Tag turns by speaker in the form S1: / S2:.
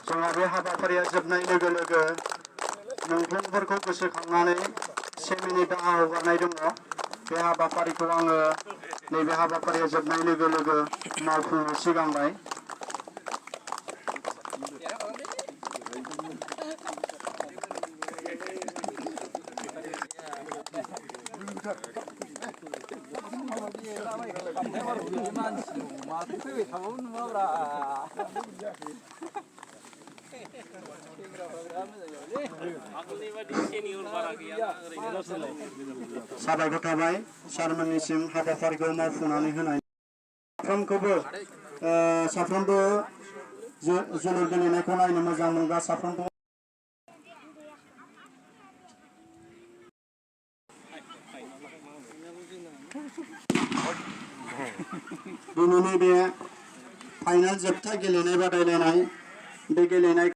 S1: जोंहा बे हाबाफारिया जोबनाय लोगो लोगो मुंख्लंफोरखौ गोसोखांनानै 1 मिनिट दाहा हगारनाय दङ। बे हाबाफारिखौ आङो नैबे हाबाफारिया जोबनाय लोगो लोगो मावफुंनो सिगांबाय। साबायखर थाबाय सारमोननिसिम हाबाफारिखौ मावफुंनानै होनाय साफ्रोमबो जोलुर गेलेनायखौ नायनो मोजां मोनग्रा साफ्रोमबो दिनैनि बे फाइनाल जोबथा गेलेनाय बादायलायनाय बे गेलेनाय